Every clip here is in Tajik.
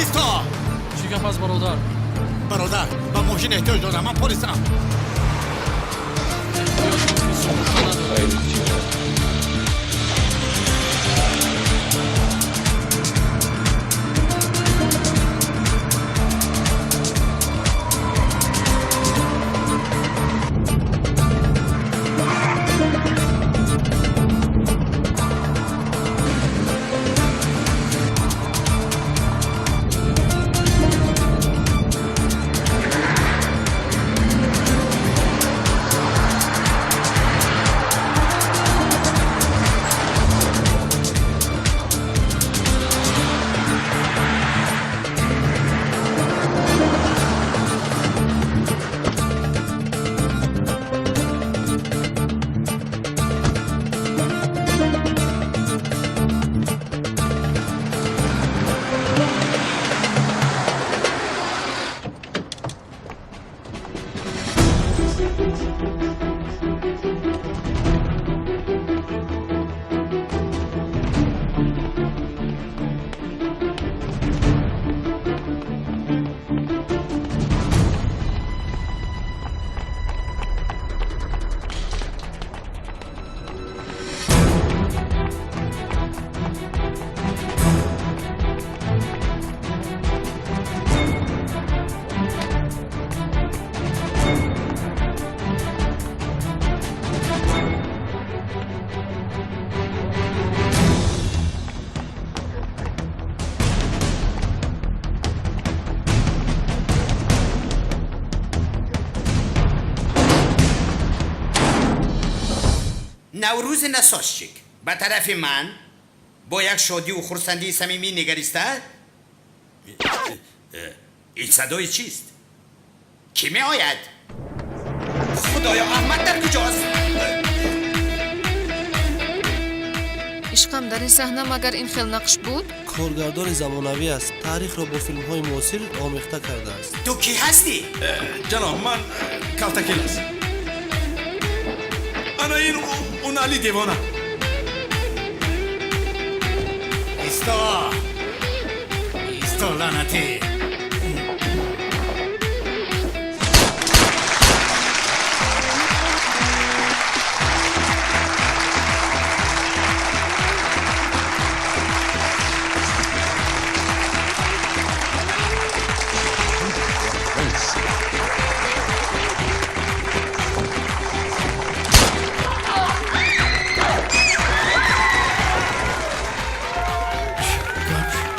Исто! Чӣ гап аст, бародар? Бародар, ба мошин эҳтиёҷ дорам, ман полисам. Эҳтиёҷ ки суғурта надоред. Наврӯзи насосчик ба тарафи ман бо як шодиву хурсандии самимӣ нигариста. Ин садои чист? Кӣ меояд? Худоё, Аҳмад дар куҷост? Ишқам, дар ин саҳна магар ин хел нақш буд? Коргардони замонавӣ аст, таърихро бо филмҳои муосир омехта кардааст. Ту кӣ ҳастӣ? Ҷаноб, ман Калтакелас. Ана ин Унали девона. Исто, исто, лаънатӣ!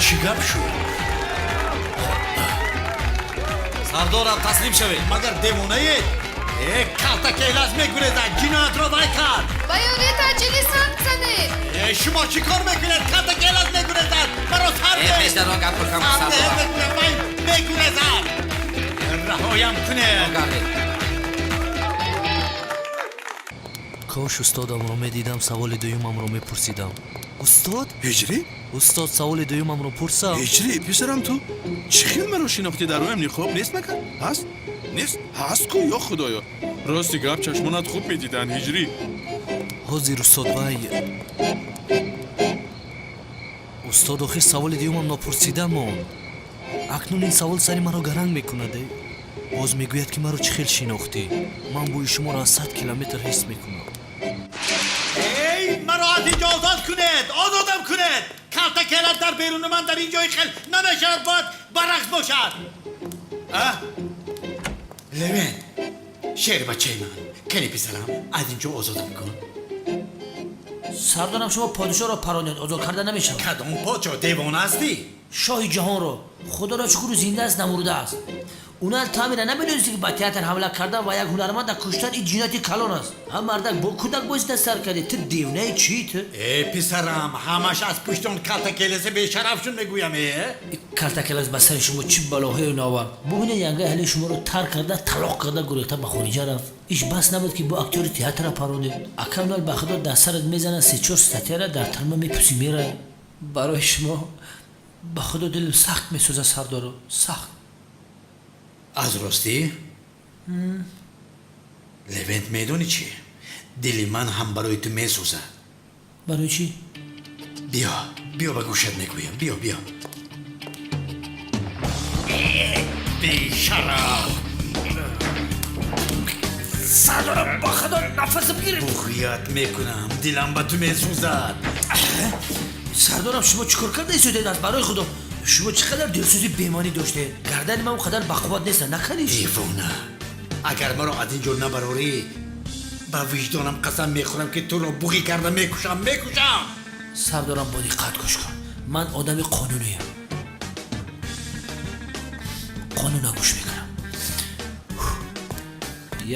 Чӣ гап шуд? Сардорам, таслим шавед. Магар девонаед? Э, Калтакелас мегурезад, ҷиноятро вай кард. Ба ёрии таъҷилӣ санг занед! Э, шумо чӣ кор мекунед? Калтакелас мегурезад, маро сар Э, пештар он гапро кам кун, сардорам. Вай мегурезад, раҳоям кунед. Гардед. Кош устодамро медидам, саволи дуюмамро мепурсидам. Устод? Ҳиҷрӣ? Устод, саволи дуюмамро пурсам? Ҳиҷрӣ, писарам, ту чӣ хел маро шинохтӣ? Дар рӯям ниқоб нест магар? Ҳаст, нест? Ҳаст ку. Ё худоё, рости гап, чашмонат хуб медиданд, Ҳиҷрӣ. Ҳозир, устод. Вай, устод, охир саволи дуюмам нопурсида монд. Акнун ин савол сари маро гаранг мекунад. Боз мегӯяд, ки маро чӣ хел шинохтӣ? Ман бӯи шуморо аз 100 километр ҳис мекунам. Эй, маро аз инҷо озод кунед, озодам кунед! Калтакелас дар беруни ман дар ин ҷои хел намешавад, бояд баръакс бошад. А Левен, шери бачаи ман, кани, писарам, аз инҷо озодам кун. Сардорам, шумо подишоҳро парондед, озод карда намешавад. Кадом подшоҳ, девона ҳастӣ? Шоҳи ҷаҳонро. Худоро шукру, зинда аст, намурда аст. Унал Тамира, намедонисти, ки ба театр ҳамла кардан ва як ҳунарманда куштан ин ҷинояти калон аст? Ҳам мардак бо кӯдак бозида сар кардӣ. Ту девнаи чӣ, ту? Э, писарам, ҳамаш аз пушти он Калтакеласи бешараф шуд, мегӯям, э. Калтакелас ба сари шумо чӣ балоҳое наовард? Бубинед, янгаи ҳали шуморо тарк карда, талоқ карда, гурехта ба хориҷа рафт. Иш бас набуд, ки бо актёри театра парондед? Акамнал, ба худо, дар сарат мезанад се-чор статьяра, дар тюрьма мепӯси, мерай. Барои шумо, ба худо, дилам сахт месӯзад, сардоро, сахт. Аз ростӣ, Левент, медонӣ чӣ? Дили ман ҳам барои ту месӯзад. Барои чӣ? Биё, биё, ба гӯшат мегӯям, биё, биё. Бешараф! Сардорам, ба худо нафасам гирифт. Буғият мекунам, дилам ба ту месӯзад. Сардорам, шумо чӣ кор карда истодед? Аз барои худо, шумо чӣ қадар дилсӯзи бемонӣ доштед. Гардани ман он қадар бақувват нест, накардиш. Девона, агар маро аз ин ҷо набарорӣ, ба виҷдонам қасам мехӯрам, ки туро буғӣ карда мекушам, мекушам. Сардорам, бо диққат гӯш кун, ман одами қонуниям, қонуна гӯш мекунам.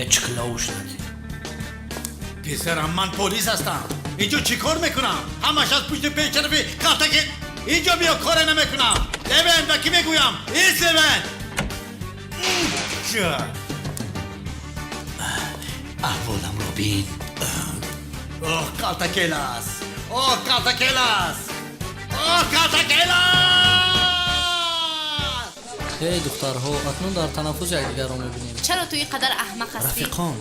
Я чиклауш нади. Писарам, ман полис ҳастам. Инҷо чӣ кор мекунам? Ҳамаш аз пушти пешарафи калтаки. Инҷо биё, коре намекунам. Левен, ба кӣ мегӯям? Ис, Левен! Ча? Аҳволамро бин. Оҳ, калтакелас! Оҳ, калтакелас! Оҳ, калтакелас! Эй духтарҳо, акнун дар танаффус якдигарро мебинем. Чаро ту ин қадар аҳмақ ҳастӣ? Рафиқон,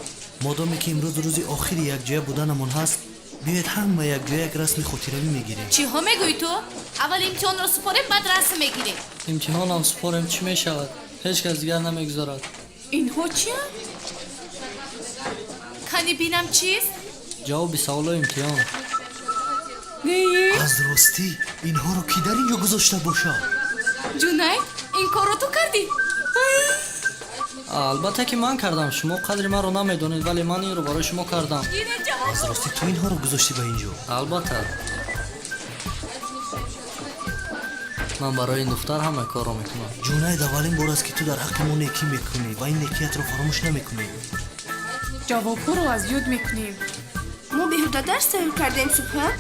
модоме ки имрӯз рӯзи охири якҷоя буданамон ҳаст, биёед ҳама якҷоя як расми хотиравӣ мегирем. Чиҳо мегӯӣ ту? Аввал имтиҳонро супорем, баъд расм мегирем. Имтиҳонам супорем, чӣ мешавад? Ҳеҷ кас дигар намегузарад. Инҳо чиянд? Кани бинам, чист? Ҷавоби саволои имтиҳон. Аз ростӣ, инҳоро кӣ дар ин ҷо гузошта бошад? Ҷунайд, ин корро ту кардӣ? Албатта ки ман кардам. Шумо қадри маро намедонед, вале ман инро барои шумо кардам. Аз ростӣ, ту инҳоро гузоштӣ ба ин ҷо? Албатта, ман барои ин духтар ҳама корро мекунам. Ҷунайд, аввалин бор аст, ки ту дар ҳаққи мо некӣ мекунӣ ва ин некиятро фаромӯш намекунӣ. Ҷавобҳоро аз ёд мекунем. Мо беҳуда дарс тайёр кардем, Субҳон?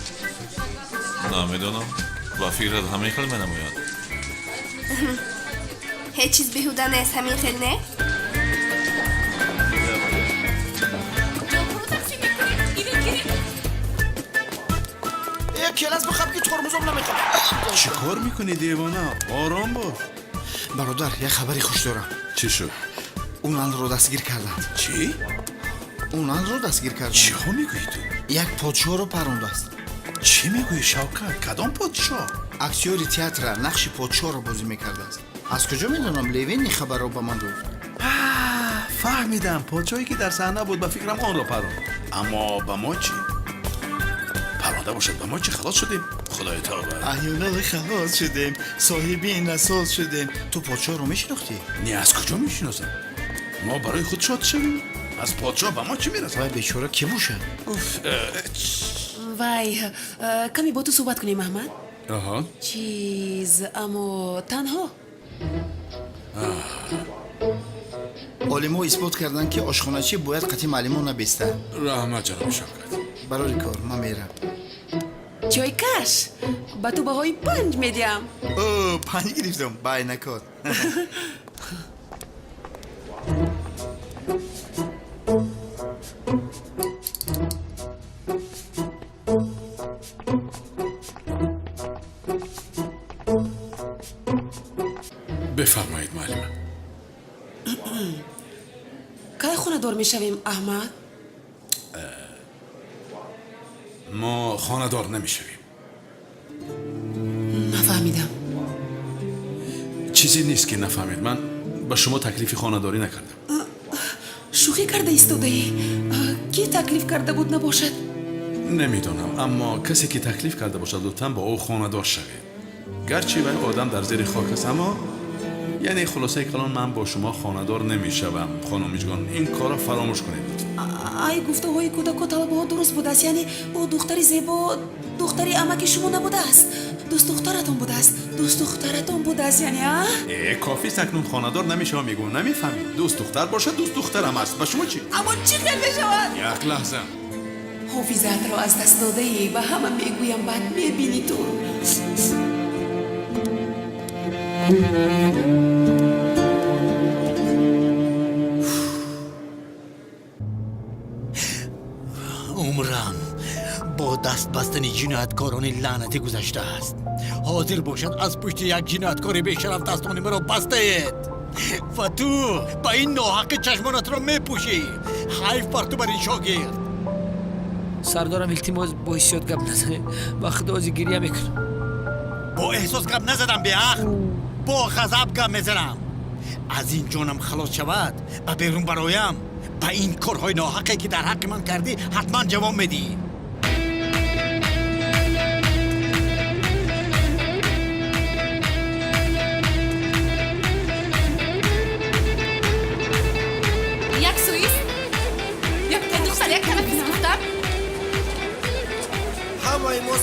Намедонам, ба фикрат ҳамин хел менамояд. Ҳеҷ чиз беҳуда нест, ҳамин хел не? Ҷавобҳоро тақсим мекунем. Гиред, гиред. Келас бихаб, ки тормозом намехоҳ. Чӣ кор мекунӣ, девона? Ором бош. Бародар, як хабари хуш дорам. Чӣ шуд? Уналро дастгир карданд. Чӣ? Уналро дастгир карданд. Чиҳо мегӯӣ ту? Як подшоҳро парондааст. Чӣ мегӯӣ, Шавкат? Кадом подшоҳ? Актёри театра нақши подшоҳро бозӣ мекардааст. Аз куҷо медонам? Левен ин хабарро ба ман гуфт. Фаҳмидам, подшоҳе ки дар саҳна буд, ба фикрам онро паронд. Аммо ба мо чӣ? Паронда бошад, ба мо чӣ? Халос шудем, худои тавба. Аёнали, халос шудем, соҳиби ин насоз шудем. Ту подшоҳро мешинохтӣ? Не, аз куҷо мешиносам? Мо барои худ шод шавем, аз подшоҳ ба мо чӣ мерасад? Вай бечора кӣ бошад? Вай, каме бо ту суҳбат кунем, Аҳмад. Аҳа. Чиз, аммо танҳо. Олимҳо исбот карданд, ки ошхоначӣ бояд қатъи муаллимо набеста. Раҳмат, ҷаноби Шавкат. Барори кор, ман мерам. Чойкаш, ба ту баҳои 5 медиҳам. О, 5 гирифтам, байнакор. Бифармоед, муаллима. Кай хонадор мешавем, Аҳмад? Мо хонадор намешавем. Нафаҳмидам. Чизе нест, ки нафаҳмед. Ман ба шумо таклифи хонадорӣ накардам. Шӯхӣ карда истодаӣ. Кӣ таклиф карда буд набошад? Намедонам, аммо касе ки таклиф карда бошад, лутфан бо ӯ хонадор шавед, гарчи вай одам дар зери хок аст. Аммо яъне, хулосаи калон, ман бо шумо хонадор намешавам, хонум Миҷгон. Ин корро фаромӯш кунед. Ай, гуфтаҳои кӯдаку талабаҳо дуруст будааст. Яъне ӯ духтари зебо, духтари амаки шумо набудааст, дӯстдухтаратон будааст, дӯстдухтаратон будааст, яъне, а? Э, кофист акнун. Хонадор намешавам, мегӯм, намефаҳмед? Дӯстдухтар бошад, дӯстдухтарам аст, ба шумо чӣ? Аммо чӣ хел мешавад? Як лаҳза. Ҳофизаатро аз даст додаӣ, ба ҳама мегӯям, баъд мебинӣ ту. Умрам бо даст бастани ҷинояткорони лаънатӣ гузаштааст. Ҳозир бошад, аз пушти як ҷинояткори бешараф дастони маро бастаед ва ту ба ин ноҳаққи чашмонатро мепӯшӣ. Ҳайф бар ту, бар ин шогирд. Сардорам, илтимос, бо ҳиссиёт гап назанед, ба худо, ози гиря мекунам. Бо эҳсос гап назадам, беақл, бо ғазаб гап мезанам. Аз ин ҷонам халос шавад, ба берун бароям, ба ин корҳои ноҳақе, ки дар ҳаққи ман кардӣ, ҳатман ҷавоб медиҳӣ. Як сӯист, духтар, як тарафист, гуфтам. Ҳамаи мо.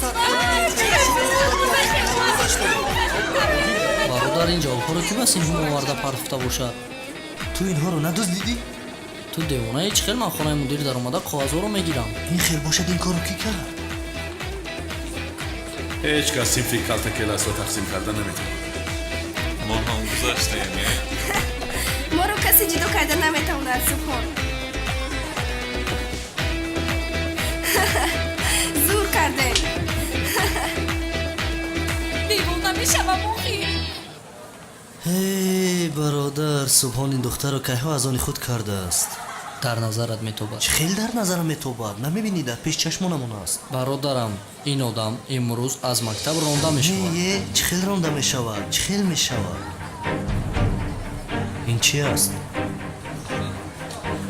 Бародар, ин ҷавобҳоро ки ба синфи мо оварда партофта бошад? Ту инҳоро надуздидӣ? Ту девонаи, чӣ хел ман хонаи мудир даромада коғазҳоро мегирам? Ин хел бошад, ин корро кӣ кард? Ҳеҷ кас синфи калтакеласро тақсим карда наметавонад. Мо ҳам гузаштем, е? Моро касе ҷудо карда наметавонад, Субҳон. Зур кардем. Девона мешавам охир. Ҳей, бародар, Субҳон ин духтарро кайҳо аз они худ кардааст? Дар назарат метобад. Чӣ хел дар назарам метобад? Намебинӣ, дар пеш чашмонамон аст. Бародарам, ин одам имрӯз аз мактаб ронда мешавад. Е, чӣ хел ронда мешавад? Чӣ хел мешавад? Ин чи аст?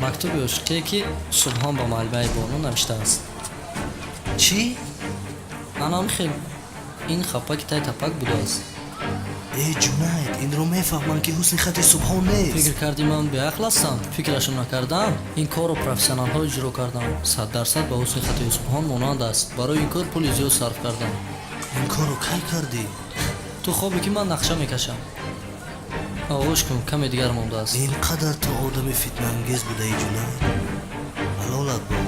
Мактуби ошиқие, ки Субҳон ба муаллимаи Бону навиштааст. Чӣ? Анам хел, ин хапаки тай тапак будааст. Э, Ҷунайд, инро мефаҳмам, ки ҳусни хати Субҳон нест. Фикр кардӣ, ман беақл ҳастам? Фикрашо накардам. Ин корро профессионалҳо иҷро кардам. 100% ба ҳусни хати Субҳон монанд аст. Барои ин кор пули зиёд сарф кардам. Ин корро кай кардӣ? Ту хобе, ки ман нақша мекашам. Оғӯш кун, каме дигар мондааст. Ин қадар ту одами фитнаангез будаи, Ҷунайд? Ҳалолат бод.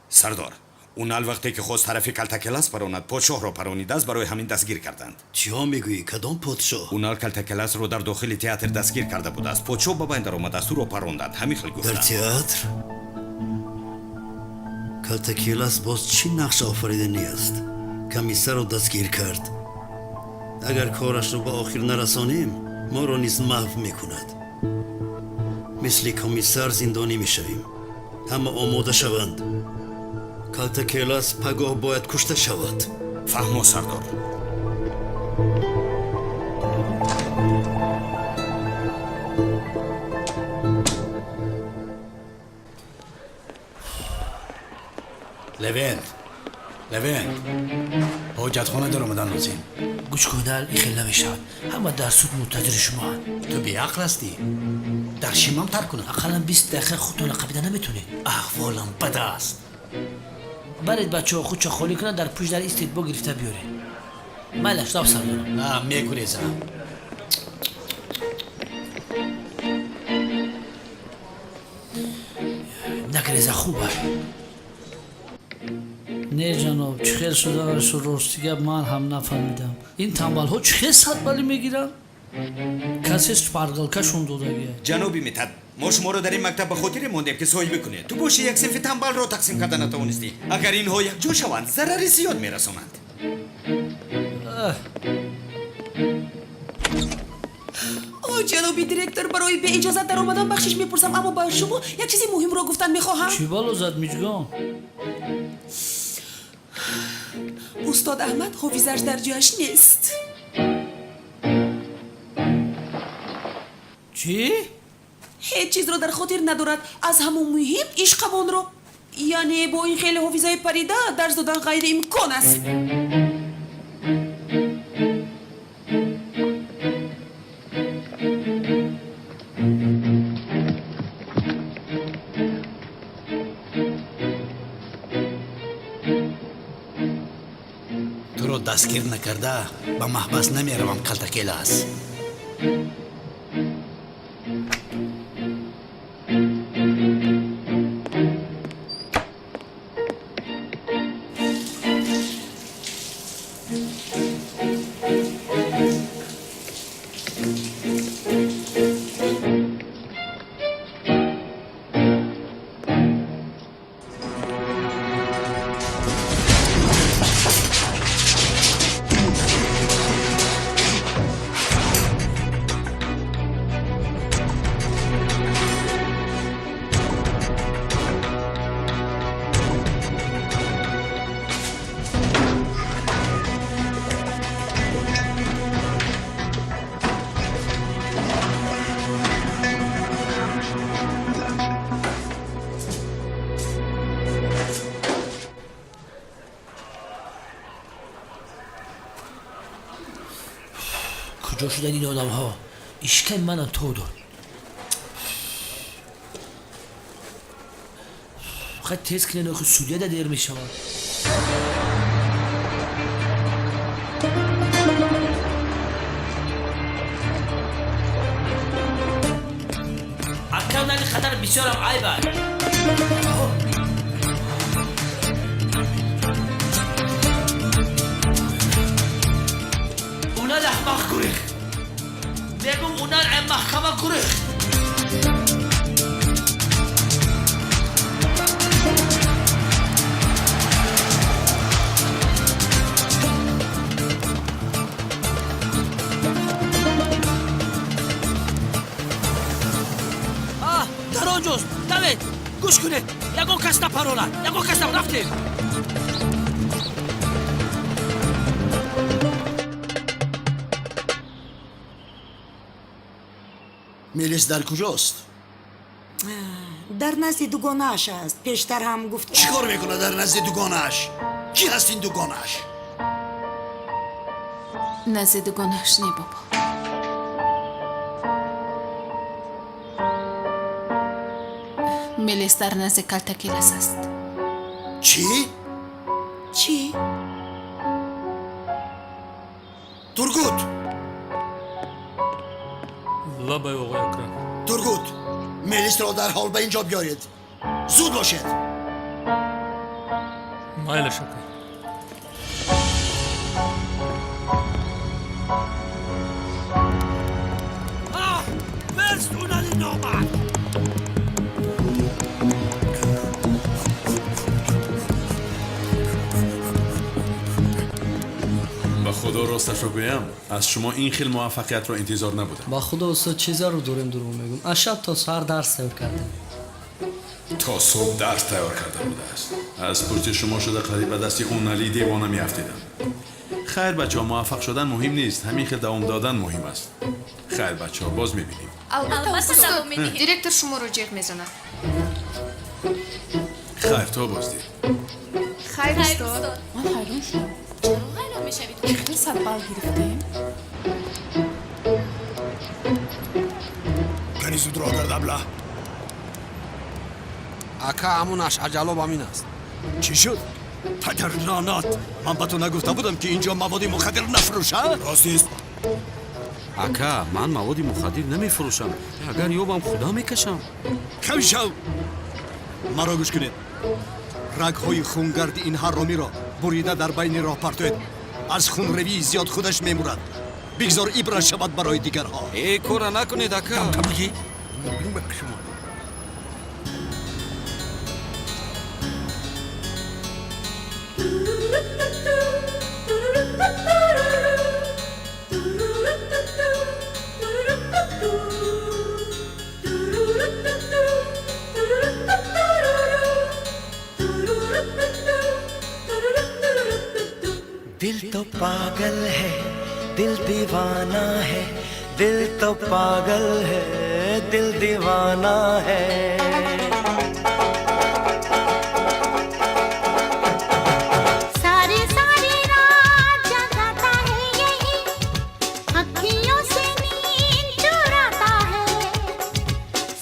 Сардор, унал вақте ки хост тарафи калтакелас паронад, подшоҳро паронидааст, барои ҳамин дастгир карданд. Чиҳо мегӯӣ? Кадом подшоҳ? Унал калтакеласро дар дохили театр дастгир карда будааст. Подшоҳ ба байн даромадааст, ӯро паронданд, ҳамин хел Дар гуфтанд. театр? Калтакелас боз чӣ нақш офариданӣ аст? Комиссарро дастгир кард. Агар корашро ба охир нарасонем, моро низ маҳв мекунад. Мисли комиссар зиндонӣ мешавем. Ҳама омода шаванд. Калтакелас пагоҳ бояд кушта шавад. Фаҳмо, сардор. Левент, Левент, ҳоҷатхона даромадан лозим. Гӯш кун, ин хел намешавад. Ҳама дар суд мунтазири шумоанд. Ту беақл ҳастӣ. Дар шимам тар кунам? Ақаллан 20 дақиқа худтонро қапида наметонед? Аҳволам бад аст. Баред, бачаҳо худшо холӣ кунанд, дар пушт дар истед, бо гирифта биёред. Майлаш, рав, сардорам. Мегурезам. Нагреза, хуба. Не, ҷаноб, чӣ хел шуданашу, рости гап, ман ҳам нафаҳмидам. Ин тамбалҳо чӣ хел 100 балӣ мегиранд? Касе шпаргалкашон додагия. Ҷаноби Митат, мо шуморо дар ин мактаб ба хотире мондем, ки соҳибӣ кунед. Ту боши, як синфи тамбалро тақсим карда натавонистӣ. Агар инҳо якҷо шаванд, зарари зиёд мерасонанд. О, ҷаноби директор, барои беиҷозат даромадан бахшиш мепурсам, аммо ба шумо як чизи муҳимро гуфтан мехоҳам. Чӣ бало зад, Миҷгон? Устод Аҳмад ҳофизааш дар ҷояш нест. Чӣ? Ҳеҷ чизро дар хотир надорад, аз ҳамон муҳим ишқамонро. Яъне бо ин хеле ҳофизаи парида дарс додан ғайриимкон аст. Туро дастгир накарда ба маҳбас намеравам, калтакелас. Куҷо шуданд ин одамҳо? Ишками манам тов дод. Хай, тез кунед, охи судья да дер мешавад. Акам, нали хатар бисёрам айб аст. Унал аҳмақ гурехт. Мегум, унал маҳкама гурехт. Дар он ҷост. Давед, гӯш кунед, ягон кас напаролад, ягон кас. Рафтем. Мелис дар куҷост? Дар назди дугонааш аст, пештар ҳам гуфт. Чӣ кор мекунад дар назди дугонааш? Кӣ ҳаст ин дугонааш? Назди дугонааш не, бобо. Мелис дар назди Калтакелас аст. Чӣ? Чӣ? Тургут! Лабай, оғои Акрам. Тургут, Мелисро дарҳол ба инҷо биёред, зуд бошед. Майлаш, ака. Мелс, унали номард! Ба худо, росташро гӯям, аз шумо ин хел муваффақиятро интизор набудам. Ба худо, устод, чӣ зарур дорем дурӯғ мегӯм? Аз шаб то саҳар дарс тайёр кардем. То субҳ дарс тайёр карда будааст. Аз пушти шумо шуда қариб ба дасти Унали девона меафтидам. Хайр, бачаҳо, муваффақ шудан муҳим нест, ҳамин хел давом додан муҳим аст. Хайр, бачаҳо, боз мебинем. Албатта, устод, директор шуморо ҷеғ мезанад. Хайр, то боздид. Хайр, устод. Ман ҳайрон шудам. Чаро ҳайрон мешавед? Чӣ хел 100 балл гирифтем? Кани, зуд роҳ кард, абла. Ака, ҳамонаш аҷалоб ҳамин аст. Чӣ шуд, падар лаънат? Ман ба ту нагуфта будам, ки инҷо маводи мухаддир нафурӯша? Ростист. Ака, ман маводи мухаддир намефурӯшам, агар ёбам, худам мекашам. Кам шав! Маро гӯш кунед. Рагҳои хунгарди ин ҳаромиро бурида дар байни роҳ партоед. Аз хунревии зиёд худаш мемурад. Бигзор ибрат шавад барои дигарҳо. Э, кора накунед, ака. Шумо. दिल तो पागल है, दिल दीवाना है। दिल तो पागल है, दिल दीवाना है। सारी सारी रात जगाता है यही, अखियों से नींद चुराता है,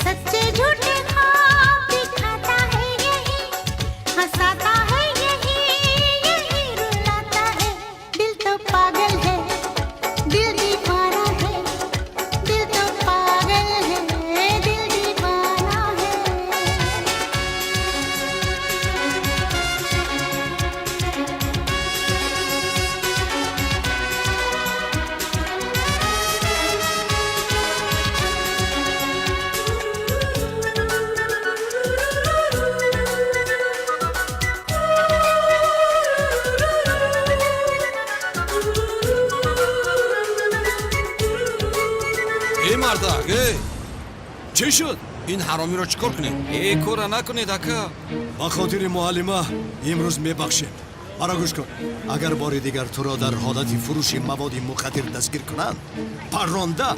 सच्चे झूठे ख्वाब दिखाता है यही, हंसाता है यही, यही रुलाता है। दिल तो पागल है, दिल दीवाना है। दिल तो पागल है, दिल दीवाना है। Э, мардак, э! Чӣ шуд? Ин ҳаромиро чӣ кор кунем? Э, кора накунед, ака. Ба хотири муаллима имрӯз мебахшем. Маро гӯш кун, агар бори дигар туро дар ҳолати фурӯши маводи мухаддир дастгир кунанд, парронда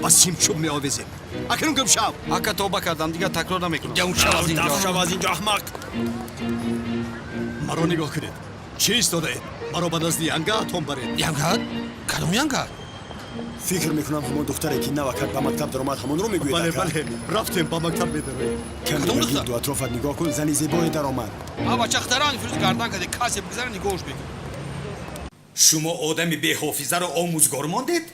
ба симчӯб меовезем. Акнун гум шав! Ака, тавба кардам, дигар такрор намекунам. Гум шав аз инҷо. Шав аз инҷо, аҳмақ! Маро нигоҳ кунед, чӣ истодаед? Маро ба назди янгаатон баред. Янгаат? Кадом янгаат? Фикр мекунам, ҳамон духтаре, ки навакак ба мактаб даромад, ҳамонро мегӯед. Бале. Ака. Бале, рафтем, ба мактаб медароем. Каме ба гирду атрофат нигоҳ кун, зани зебое даромад. А бача хтаран фирӯз гардан каде, касе бигзара, нигоҳш бикун. Шумо одами беҳофизаро омӯзгор мондед?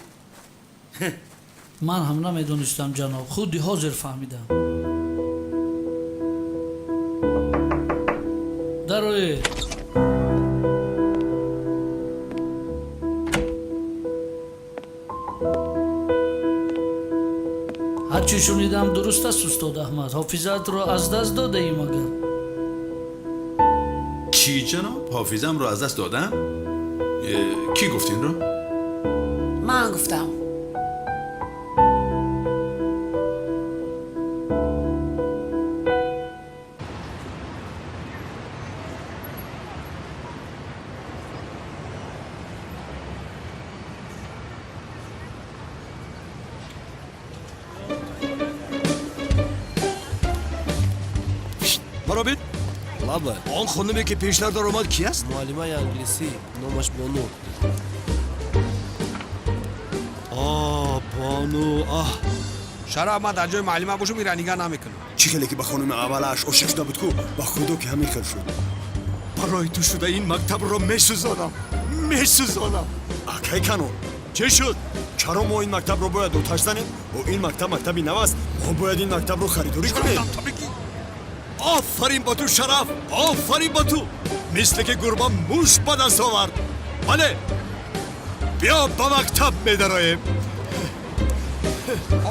Ман ҳам намедонистам, ҷаноб, худи ҳозир фаҳмидам. Дароед. Ҳарчи шунидам, дуруст аст, устод Аҳмад? Ҳофизаатро аз даст додаӣ магар? Чӣ, ҷаноб? Ҳофизамро аз даст додам? Кӣ гуфт инро? Ман гуфтам. Маро бин. Лаба. Он хонуме, ки пештар даромад, ки аст? Муаллимаи англисӣ, номаш Бону. О, Бону, аҳ. Шараф, ман дар ҷои муаллима бошам, ира нигаҳ намекунам. Чӣ хеле ки ба хонуми аввалаш ошиқ шуда буд ку, ба худо, ки ҳамин хел шуд. Барои ту шуда ин мактабро месӯзонам, месӯзонам. Акай Канон. Чӣ шуд? Чаро мо ин мактабро бояд оташ занем? О, ин мактаб мактаби нав аст, мо бояд ин мактабро харидорӣ кунем. Офарин ба ту, Шараф, офарин ба ту! Мисле ки гурба муш ба даст овард. Бале, биё, ба мактаб медароем.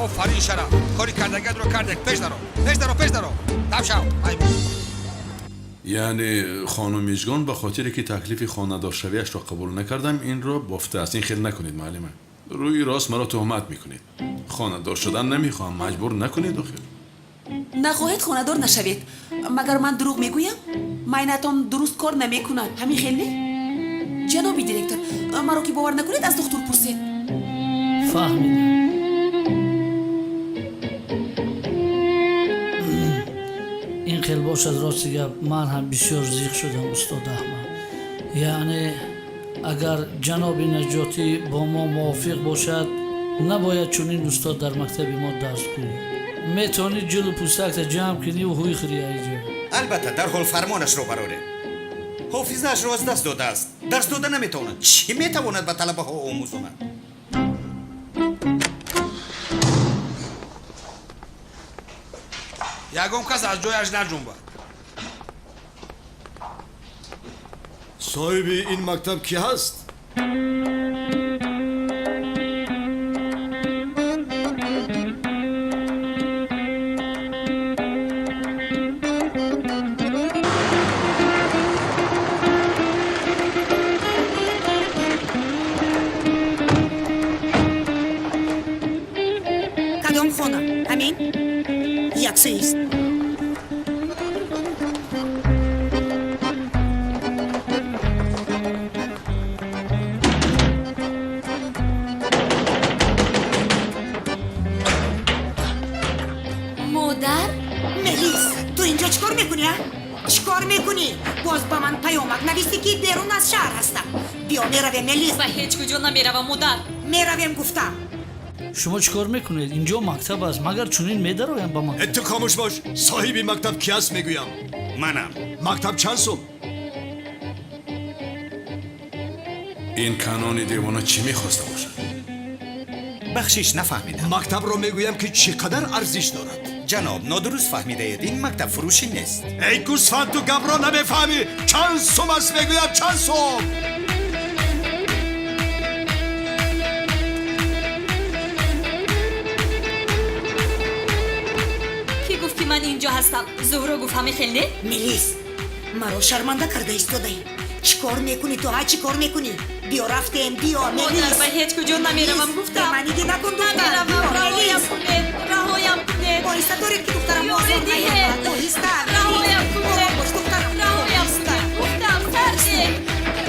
Офарин, Шараф, кори кардагиатро кардек. Пеш даро, пеш даро, пеш даро, дам шав, ай. Яъне хонум Мижгон ба хотире ки таклифи хонадоршавиашро қабул накардам, инро бофтааст. Ин хел накунед, муаллима. Рӯи рост маро туҳмат мекунед. Хонадор шудан намехоҳам, маҷбур накунед охир. Нахоҳед, хонадор нашавед. Магар ман дурӯғ мегӯям? Майнатон дуруст кор намекунад, ҳамин хел не, ҷаноби директор? Маро ки бовар накунед, аз духтур пурсед. Фаҳмидам. Ин хел бошад, рости гап, ман ҳам бисёр зиқ шудам, устод Аҳмад. Яъне агар ҷаноби Наҷотӣ бо мо мувофиқ бошад, набояд чунин устод дар мактаби мо дарс гӯяд. Метавонӣ ҷилу пӯстакта ҷамъ куниву ҳуй хӯри аиҷо. Албатта, дарҳол фармонашро барорем. Ҳофизаашро аз даст додааст, дарс дода наметавонад. Чӣ метавонад ба талабаҳо омӯзонад? Ягон кас аз ҷояш наҷунбад. Соҳиби ин мактаб кӣ ҳаст? Кадом хона? Ҳамин яксоист. Модар. Мелис, ту инҷо чӣ кор мекунӣ, а? Чӣ кор мекунӣ? Боз ба ман паёмак нависӣ, ки берун аз шаҳр ҳастам. Биё, меравем, Мелис. Ба ҳеҷ куҷо намеравам, модар. Меравем, гуфтам. Шумо чӣ кор мекунед? Инҷо мактаб аст. Магар чунин медароям ба мактаб? Ту хомӯш бош. Соҳиби мактаб кӣ аст, мегӯям? Манам. Мактаб чанд сум? Ин Канони девона чӣ мехоста бошад? Бахшиш, нафаҳмидам. Мактабро мегӯям, ки чӣ қадар арзиш дорад. Ҷаноб, нодуруст фаҳмидаед, ин мактаб фурӯшӣ нест. Эй гӯсфанд, ту гапро намефаҳмӣ. Чанд сум аст, мегӯям, чанд сум? Кӣ гуфт, ки ман инҷо ҳастам? Зуҳро гуфт, ҳамин хел не? Мелис, маро шарманда карда истодаӣ. Чӣ кор мекунӣ ту, ҳа? Чӣ кор мекунӣ? Биё, рафтем, биё. Модар, ба ҳеҷ куҷо намеравам, гуфтам. Бемаънигӣ накун, духтар. Намеравам, раҳоям кунед, раҳоям кунед. Оҳиста доред, ки духтарам Ёрӣ озор диҳед. наёбад. Оҳиста. Раҳоям кунед. Ором бош, духтарам. Раҳоям кунед, гуфтам. Сар диҳед,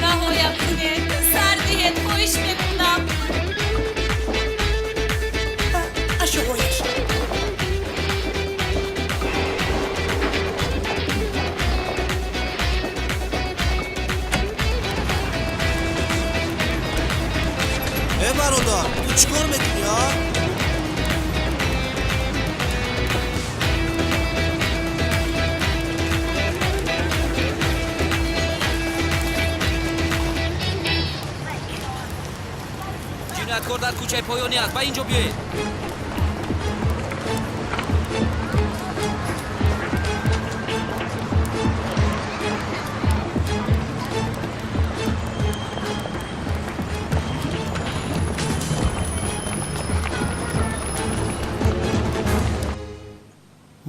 раҳоям кунед, сар диҳед, хоҳиш мекунам. Ашоҳояш. Э, бародар. Ту чӣ кор мекунӣ, а? Ҷинояткор дар кӯчаи поёнӣ аст, ба ин ҷо биёед.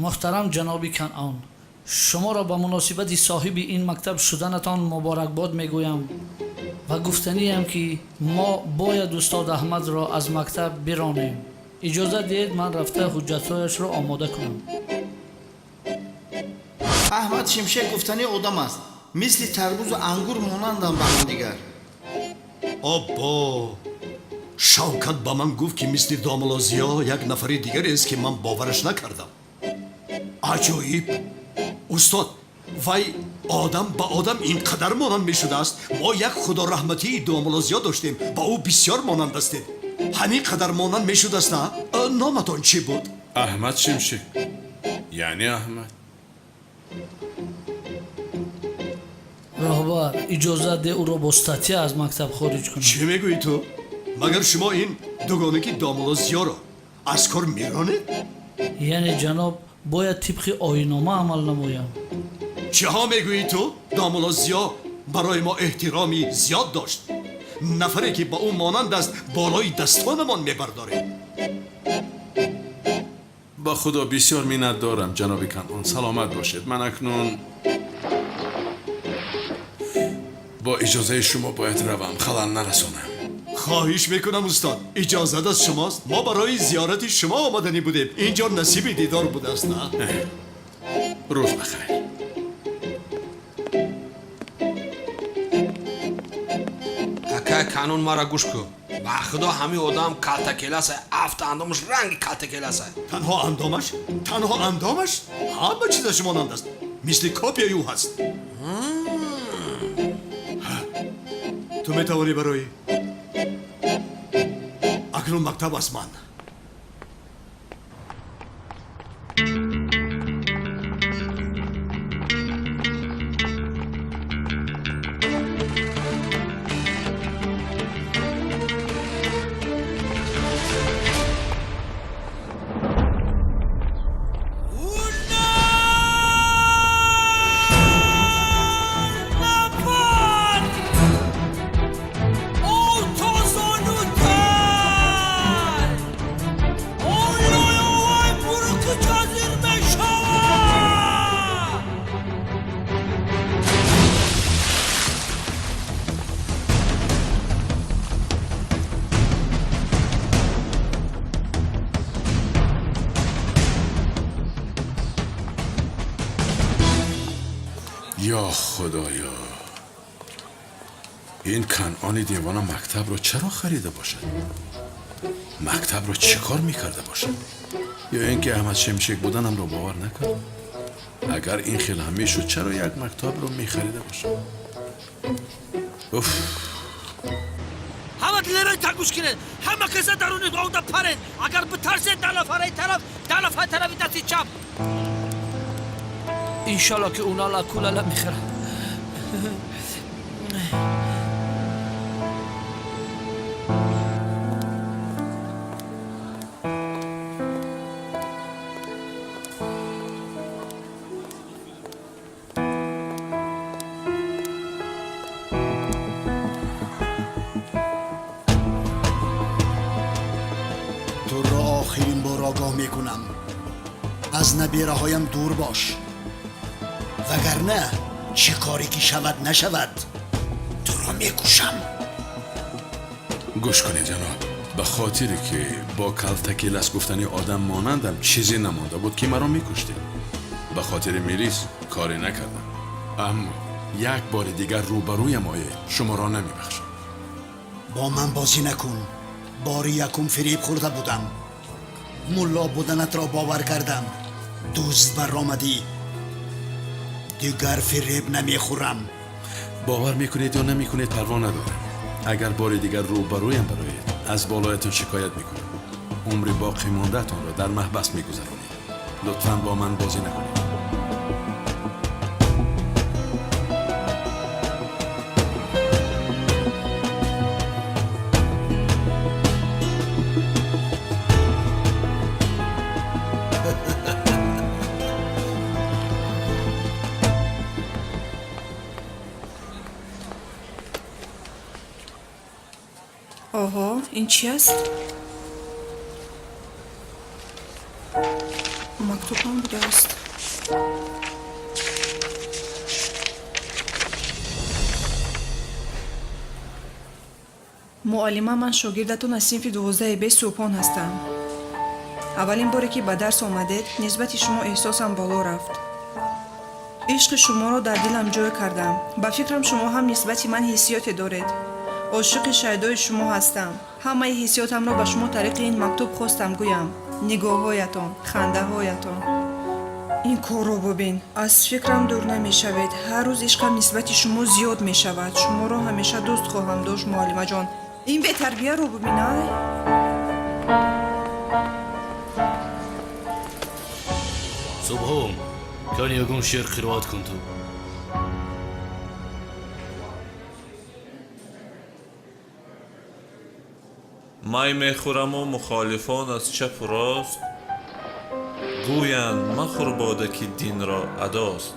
Муҳтарам ҷаноби Канъон, шуморо ба муносибати соҳиби ин мактаб шуданатон муборакбод мегӯям ва гуфтаниям, ки мо бояд устод Аҳмадро аз мактаб биронем. Иҷозат диҳед, ман рафта ҳуҷҷатҳояшро омода кунам. Аҳмад Шимшек гуфтани одам аст, мисли тарбузу ангур монандам ба ҳамдигар. Оббо, Шавкат ба ман гуфт, ки мисли домулло Зиё як нафари дигарест, ки ман бовараш накардам. Аҷоиб, устод, вай одам ба одам ин қадар монанд мешудааст. Мо як худораҳматии домулло Зиё доштем, ба ӯ бисёр монанд ҳастед. Ҳамин қадар монанд мешудааст, на? Номатон чӣ буд? Аҳмад Шимшек, яъне Аҳмад. Роҳбар, иҷозат де, ӯро бо статья аз мактаб хориҷ кунам. Чӣ мегӯӣ ту? Магар шумо ин дугонаки домулло Зиёро аз кор меронед? Яъне, ҷаноб, бояд тибқи оиннома амал намоям. Чиҳо мегӯӣ ту? Домулло Зиё барои мо эҳтироми зиёд дошт. Нафаре ки ба ӯ монанд аст, болои дастонамон мебардорем. Ба худо, бисёр миннат дорам, ҷаноби Канъон, саломат бошед. Ман акнун бо иҷозаи шумо бояд равам, халал нарасонам. Хоҳиш мекунам, устод, иҷозат аз шумост. Мо барои зиёрати шумо омаданӣ будем, инҷо насиби дидор будааст, на? Рӯз бахайр. Акай Канун, мара гӯш кун. Ба худо, ҳамин одам калтакеласа, афт андомаш ранги калтакеласа. Танҳо андомаш? Танҳо андомаш? Ҳама чизаш монанд аст, мисли копияи ӯ ҳаст. Ту метавонӣ барои акнун мактаб аз ман. Ё худоё, ин Канъони девона мактабро чаро харида бошад? Мактабро чӣ кор мекарда бошад? Ё ин ки Аҳмад Шимшек буданамро бовар накард? Агар ин хел ҳам мешуд, чаро як мактабро мехарида бошад? Уф! Ҳама дилерои тагӯш кунед, ҳама каса даруни онда паред. Агар битарсед, 10 нафараи тараф, 10 нафари тарафи дасти чап. Иншалло, ки унала кулала мехӯрад. Туро охирин бор огоҳ мекунам, аз набираҳоям дур бош, вагарна чӣ коре ки шавад нашавад, туро мекушам. Гӯш кунед, ҷаноб, ба хотире ки бо калтакелас гуфтани одам монандам, чизе намонда буд, ки маро мекуштед. Ба хотири милис коре накардам, аммо як бори дигар рӯбарӯям оед, шуморо намебахшам. Бо ман бозӣ накун. Бори якум фиреб хӯрда будам, мулло буданатро бовар кардам, дузд баромадӣ. Дигар фиреб намехӯрам. Бовар мекунед ё намекунед, парво надорам. Агар бори дигар рӯбарӯям бароед Аз болоятон шикоят мекунам. Умри боқӣ мондаатонро дар маҳбас мегузаронед. Лутфан бо ман бозӣ накунед. Оҳо, ин чи аст? Мактубам будааст. Муаллима, ман шогирдатон аз синфи 12 Б Субҳон ҳастам. Аввалин боре ки ба дарс омадед, нисбати шумо эҳсосам боло рафт. Ишқи шуморо дар дилам ҷой кардам. Ба фикрам, шумо ҳам нисбати ман ҳиссиёте доред. Ошиқи шайдои шумо ҳастам. Ҳамаи ҳиссиётамро ба шумо тариқи ин мактуб хостам гӯям. Нигоҳҳоятон, хандаҳоятон. Ин корро бубин. Аз фикрам дур намешавед. Ҳар рӯз ишқам нисбати шумо зиёд мешавад. Шуморо ҳамеша дӯст хоҳам дошт, муаллимаҷон. Ин бетарбияро бубин, ай. Субҳон, кани ягон шеър қироат кун ту. Май мехӯраму мухолифон аз чапу рост гӯянд: махӯр бода, ки динро адост.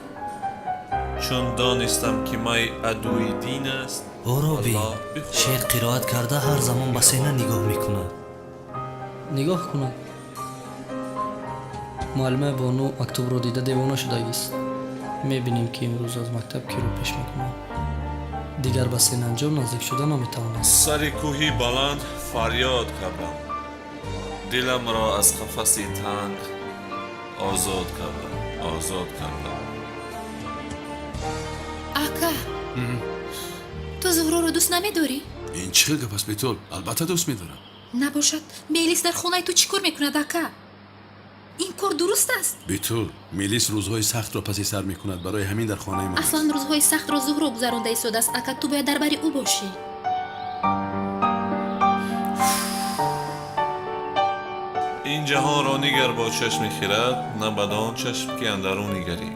Чун донистам, ки май адуи дин аст. Ӯро бин, шеър қироат карда, ҳар замон ба сена нигоҳ мекунад. Нигоҳ кунад. Муаллимаи Бону мактубро дида девона шудагист. Мебинем, ки имрӯз аз мактаб киро пеш мекунад. Дигар ба Сенанҷон наздик шуда наметавонад. Сари кӯҳи баланд фарёд кардам, диламро аз қафаси танг озод кардам, озод кардам. Ака, ту Зуҳроро дӯст намедорӣ? Ин чӣ хел гап аст, Бетул? Албатта, дӯст медорам. Набошад, Мелис дар хонаи ту чӣ кор мекунад, ака? Ин кор дуруст аст? Бетул, Мелис рӯзҳои сахтро паси сар мекунад, барои ҳамин дар хонаи ман аст. Аслан рӯзҳои сахтро Зуҳро гузаронда истодааст, ака. Ту бояд дар бари ӯ бошӣ. Ин ҷаҳонро нигар бо чашми хирад, на бадон чашм, ки андару нигарӣ.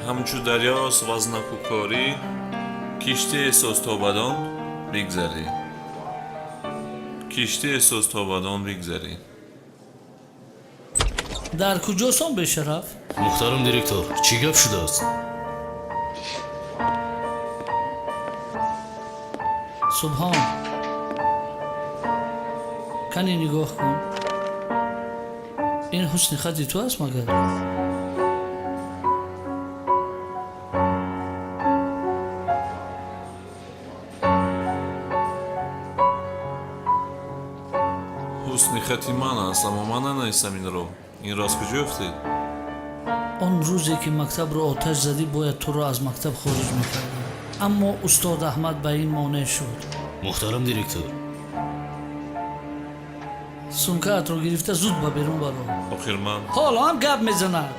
Ҳамчу дарёст вазнакукорӣ, киштие соз, то бадон бигзарӣ, киштие соз, то бадон бигзарӣ. Дар куҷосон, бешараф? Муҳтарам директор, чӣ гап шудааст? Субҳон, кани нигоҳ кун. Ин ҳусни хати ту аст магар? Ҳусни хати ман аст, аммо ман нанавистам инро. Инро аз куҷо ёфтед? Он рӯзе ки мактабро оташ задӣ, бояд туро аз мактаб хориҷ мекардам, аммо устод Аҳмад ба ин монеъ шуд. Муҳтарам директор. Сумкаатро гирифта, зуд ба берун баро. Охир ман Ҳоло ҳам гап мезанад.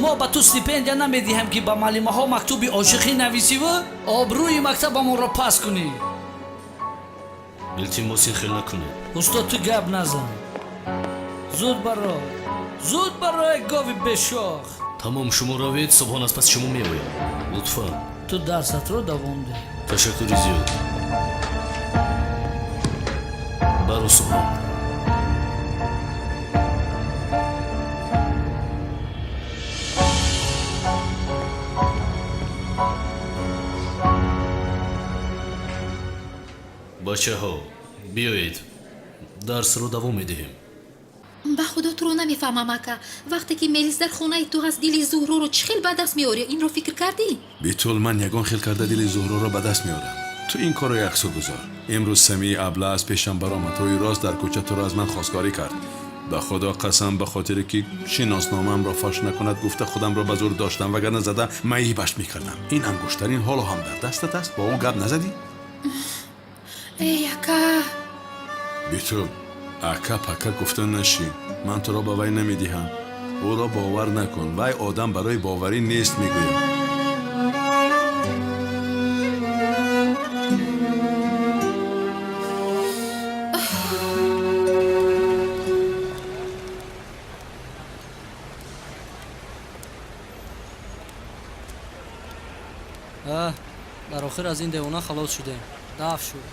Мо ба ту стипендия намедиҳем, ки ба муаллимаҳо мактуби ошиқӣ нависиву обрӯи мактабамонро паст кунӣ. Илтимос, ин хел накунед. Устод, ту гап назан. Зуд баро, зуд барои, гови бешох. Тамом, шумо равед, Субҳон аз паси шумо меояд. Лутфан. Ту дарсатро давом деҳ. Ташаккури зиёд. Баро, Субҳон. Бачаҳо, биёед, дарсро давом медиҳем. Ба худо, туро намефаҳмам, ака. Вақте ки Мелис дар хонаи ту ҳаст, дили Зуҳроро чӣ хел ба даст меорӣ? Инро фикр кардӣ? Битул, ман ягон хел карда дили Зуҳроро ба даст меорам. Ту ин корро яксӯ гузор. Имрӯз Самии абла аз пешам баромад, рӯи рост дар кӯча туро аз ман хостгорӣ кард. Ба худо қасам, ба хотире ки шиносномаамро фош накунад гуфта, худамро ба зур доштам, вагарна зада маибаш мекардам. Ин ангуштарин ҳоло ҳам дар дастат аст. Бо ӯ гап назадӣ? Эй, ака! Битул, ака пака гуфта нашӣ. Ман туро ба вай намедиҳам. Ӯро бовар накун, вай одам барои боварӣ нест, мегӯям. Дар охир аз ин девона халос шудем. Даф шуд.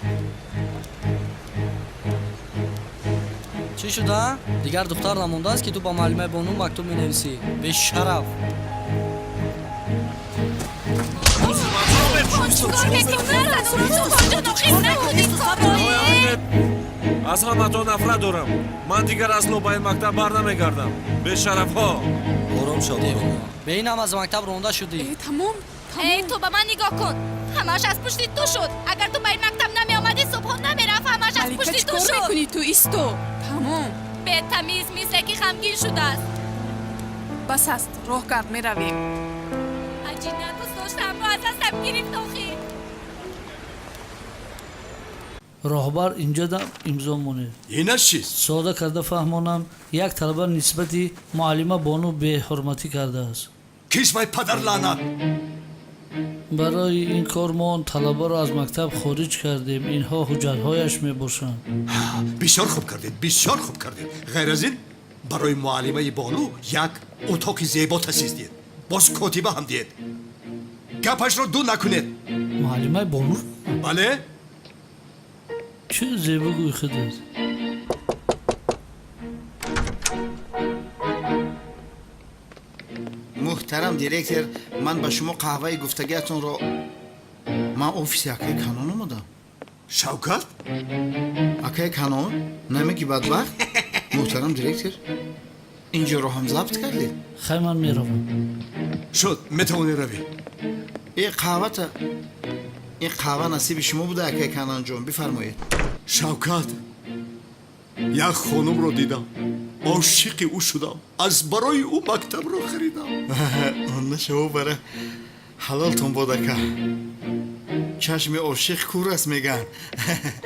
Чӣ шуда? Дигар духтар намондааст, ки ту ба муаллимаи бону мактуб менависӣ. Бешараф! Аз ҳаматон нафрат дорам. Ман дигар асло ба ин мактаб бар намегардам. Бешарафҳо! Ором шав. Бе ин ҳам аз мактаб ронда шудӣ. Тамом. Эй, ту ба ман нигоҳ кун. Ҳамааш аз пушти ту шуд. Агар ту ба ин мактаб намеомадӣ, Субҳон намерафт. Ҳамааш аз Малика, пушти чӣ ту кор шуд. мекунӣ ту? Исто. Тамом. Бетамиз, мисле ки ғамгин шудааст. Бас аст, роҳ кард, меравем. Аҷина дӯст доштамро аз дастам гирифт охир. Роҳбар, инҷода имзо монед. Инаш чист? Сода карда фаҳмонам, як талаба нисбати муаллима бону беҳурматӣ кардааст. Кист вай, падар лаънат? Барои ин кор мо он талабаро аз мактаб хориҷ кардем. Инҳо ҳуҷҷатҳояш мебошанд. Бисёр хуб кардед, бисёр хуб кардед. Ғайр аз ин, барои муаллимаи бону як утоқи зебо таъсис диҳед, боз котиба ҳам диҳед. Гапашро ду накунед. Муаллимаи бону? Бале. Чӣ зебо гӯй худат. Муҳтарам директор, ман ба шумо қаҳваи гуфтагиатонро. Ман офиси акаи Канон омадам. Шавкат? Акаи Канон намеги бадбахт. Муҳтарам директор, инҷоро ҳам забт кардед? Хай, ман меравам. Шуд, метавонӣ равӣ. Э, қаҳвата, ин қаҳва насиби шумо буда, акаи Канонҷон, бифармоед. Шавкат, як хонумро дидам, ошиқи ӯ шудам, аз барои ӯ мактабро харидам. Онда шумо бара ҳалолтон бод, ака. Чашми ошиқ кур аст, мегӯянд,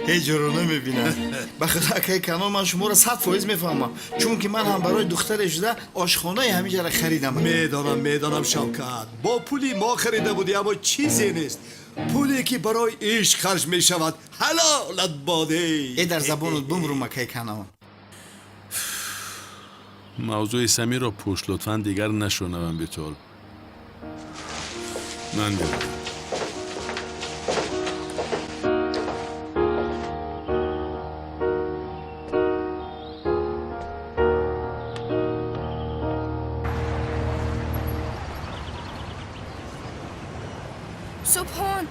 ҳеҷ ҷоро намебинад. Ба худо, акаи Канон, ман шуморо 100% мефаҳмам, чунки ман ҳам барои духтаре шуда ошхонаи ҳамиҷара харидам. Медонам, медонам, Шавкат, бо пули мо харида будӣ, аммо чизе нест, пуле ки барои ишқ харҷ мешавад, ҳалолат боде. Э, дар забонат бумрум, акаи Канон. Мавзӯи Самирро пӯш, лутфан, дигар нашунавам битол. Ман меравам. Субҳон,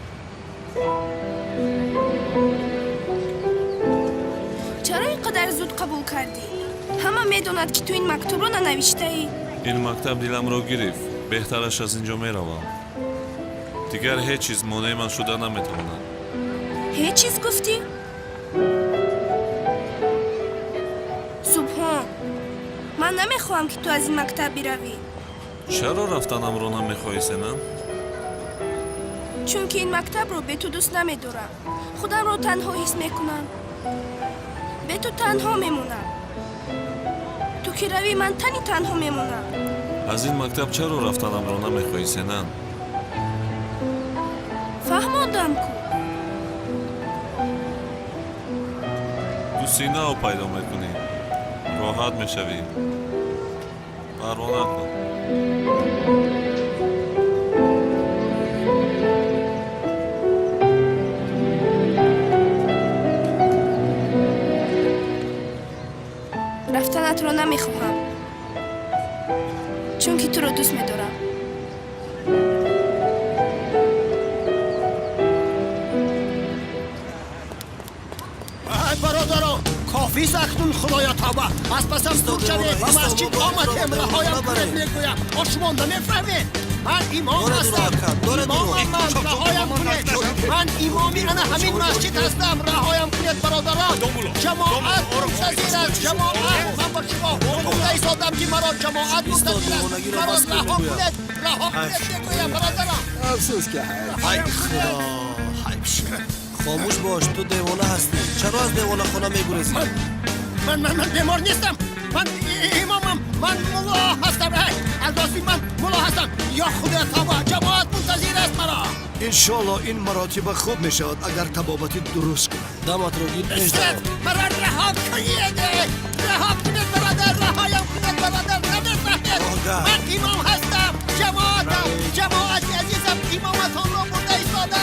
чаро ин қадар зуд қабул кардӣ? Ҳама медонад, ки ту ин мактубро нанавиштаӣ. Ин мактаб диламро гирифт. Беҳтараш аз ин ҷо меравам. Дигар ҳеҷ чиз монеи ман шуда наметавонад. Ҳеҷ чиз гуфтӣ? Субҳон, ман намехоҳам, ки ту аз ин мактаб биравӣ. Чаро рафтанамро намехоҳӣ, Сенам? Чунки ин мактабро бе ту дӯст намедорам. Худамро танҳо ҳис мекунам. Бе ту танҳо мемонам. Ту ки равӣ, ман тани танҳо мемонам. Аз ин мактаб чаро рафтанамро намехоҳӣ, Сенам? Фаҳмондам ку. Ту синао пайдо мекунӣ, роҳат мешавӣ. Парво накун. Рафтанатро намехоҳам, чунки туро дӯст медорам. Ай, бародарон, кофист акнун, худоё тавба, аз пасам дур шавед, ба масҷид омадем, раҳоям кунед, мегӯям. О, шумо намефаҳмед, ман имом ҳастам, имомам ман, раҳоям кунед. Ман имоми ана ҳамин масҷид ҳастам, раҳоям кунед, бародарон. Ҷамоат мунтазир аст, ҷамоат. Ман ба шумо гуфта истодам, ки маро ҷамоат мунтазир аст. Маро раҳо кунед, раҳо кунед, мегӯям, бародарон. Афсӯс ки ҳай худо, ҳайф шуд. Хомӯш бош, ту девона ҳастӣ. Чаро аз девонахона мегурезӣ? Ман бемор нестам, ман имомам, ман мулло ҳастам. Аз рости ман мулло ҳастам. Ё худоя тавба, ҷамоат мунтазир аст маро. Иншоалло, ин маротиба хуб мешавад, агар табобати дуруст кунад. Даматро гир, пеш Устод, маро раҳо кунед, раҳо кунед, бародар, раҳоям кунед, бародар, намефаҳмед, ман имом ҳастам. Ҷамоатам, ҷамоати азизам имоматонро бурда истода.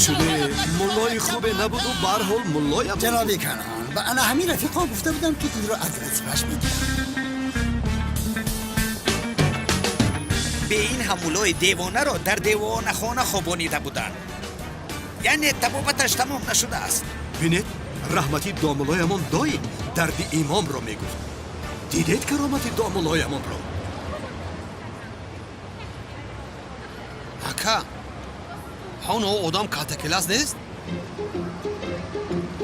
Шуде муллои хубе набуду, барҳол муллоя буд. Ҷаноби Канон, ба ана ҳамин рафиқо гуфта будам, ки инро аз вазифааш мегирам. Бе ин ҳам муллои девонаро дар девонахона хобонида буданд, яъне табобаташ тамом нашудааст. Бинед, раҳмати домулоямон доим дарди имомро мегуфт. Дидед каромати домулоямонро? Ака, ҳон одам калтакелас нест?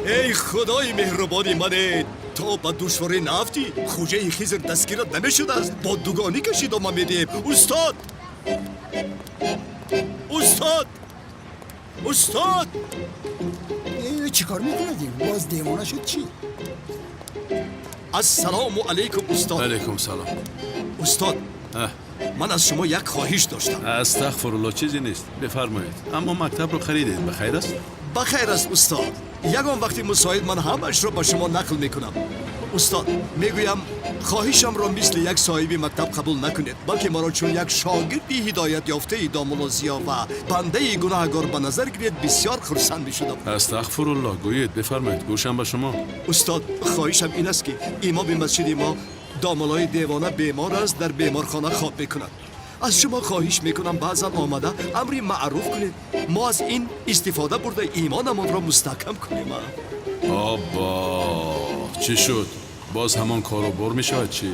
Эй худои меҳрубони мане, то ба душворӣ наафтӣ, хӯҷаи Хизр дастгират намешудааст. Бо дугонӣ кашидома медиҳем. Устод, устод, устод! Чӣ кор мекунадим? Боз девона шуд чӣ? Ассалому алайкум, устод. Алайкум салом. Устод, ман аз шумо як хоҳиш доштам. Астағфирулло, чизе нест, бифармоед. Аммо мактабро харидед, ба хайр аст? Ба хайр аст, устод. Ягон вақти мусоид ман ҳамаашро ба шумо нақл мекунам. Устод, мегӯям, хоҳишамро мисли як соҳиби мактаб қабул накунед, балки маро чун як шогирди ҳидоят ёфтаи домулло Зиё ва бандаи гунаҳгор ба назар гиред, бисёр хурсанд мешудам. Астағфирулло, гӯед, бифармоед, гӯшам ба шумо. Устод, хоҳишам ин аст, ки имоми масҷиди мо домуллои девона бемор аст, дар беморхона хоб мекунад. Аз шумо хоҳиш мекунам, баъзан омада амри маъруф кунед, мо аз ин истифода бурда имонамонро мустаҳкам кунем. Оббо, чӣ шуд? Боз ҳамон кору бор мешавад чӣ?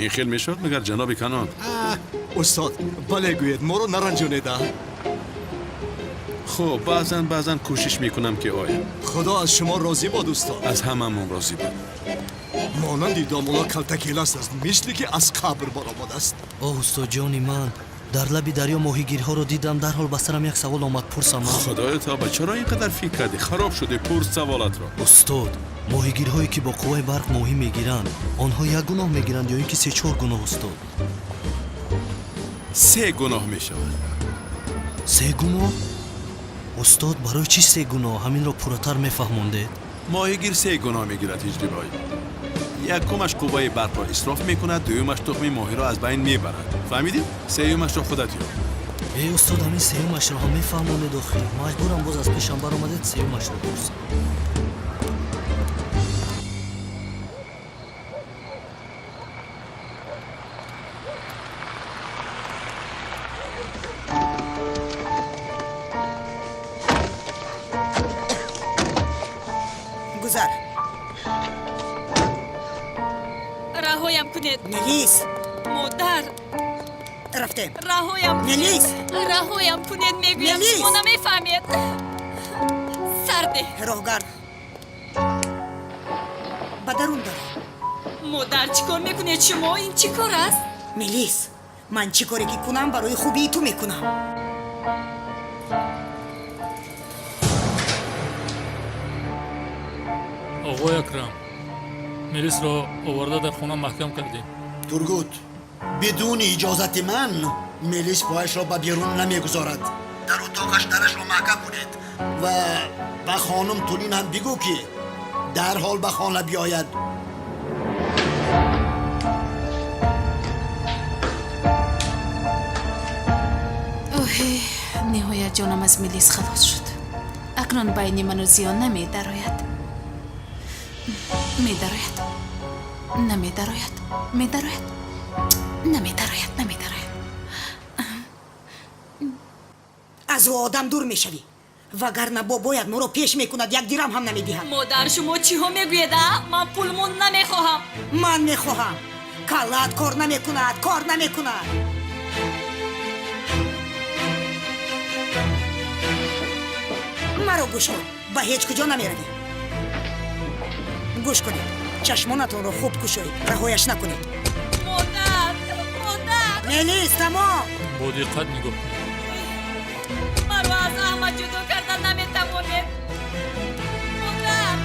Ин хел мешавад магар, ҷаноби Канон? Устод, бале гӯед, моро наранҷонед. Хуб, баъзан баъзан кӯшиш мекунам, ки оям. Худо аз шумо розӣ бод, устод. Аз ҳамамон розӣ бод. Монанди домулло калтакеласт аст, мисли ки аз қабр баромадааст. Оҳ, устодҷони ман, дар лаби дарё моҳигирҳоро дидам, дарҳол ба сарам як савол омад, пурсам. Худоё тавба, чаро ин қадар фикр кардӣ? Хароб шудӣ, пурс саволатро. Устод, моҳигирҳое ки бо қувваи барқ моҳӣ мегиранд, онҳо як гуноҳ мегиранд ё ин ки се-чор гуноҳ, устод? Се гуноҳ мешавад. Се гуноҳ? Устод, барои чӣ се гуноҳ? Ҳаминро пурратар мефаҳмондед? Моҳигир се гуноҳ мегирад, ҳиҷрибой. Якумаш қувваи барқро исроф мекунад, дуюмаш тухми моҳиро аз байн мебарад. Фаҳмидӣ? Сеюмашро худат ёб. Э, устод, ҳамин сеюмашро ҳам мефаҳмонед охир. Маҷбурам, боз аз пешам баромадед, сеюмашро пурсам. Гузар. Раҳоям кунед. Мелис. Модар. Рафтем. Раҳоям кунед. Мелис. Раҳоям кунед, мегӯям. Мелис. Шумо намефаҳмед. Сарде. Роҳгард. Ба дарун даро. Модар, чӣ кор мекунед шумо? Ин чӣ кор аст? Мелис, ман чӣ коре ки кунам, барои хубии ту мекунам. Оғои Акрам, Мелисро оварда дар хона маҳкам кардем. Тургут, бидуни иҷозати ман Мелис пояшро ба берун намегузорад. Дар утоқаш дарашро маҳкам кунед ва ба хонум Тулин ҳам бигӯ, ки дарҳол ба хона биёяд. Оҳе, ниҳоят ҷонам аз Мелис халос шуд. Акнун байни ману Зиё намедарояд. Медарояд, намедарояд, медарояд, намедарояд, намедарояд. Аз ӯ одам дур мешавӣ, вагарна бобоят моро пеш мекунад, як дирам ҳам намедиҳад. Модар, шумо чиҳо мегӯед, а? Ман пулмон намехоҳам. Ман мехоҳам. Каллаат кор намекунад, кор намекунад. Маро гӯш кун, ба ҳеҷ куҷо намеравӣ. Гӯш кунед, чашмонатонро хуб кушоед, раҳояш накунед. Модар, модар. Мелис, тамом. Бо диққат нигоҳ кунед. Маро аз Аҳмад ҷудо карда наметавонед. Модар.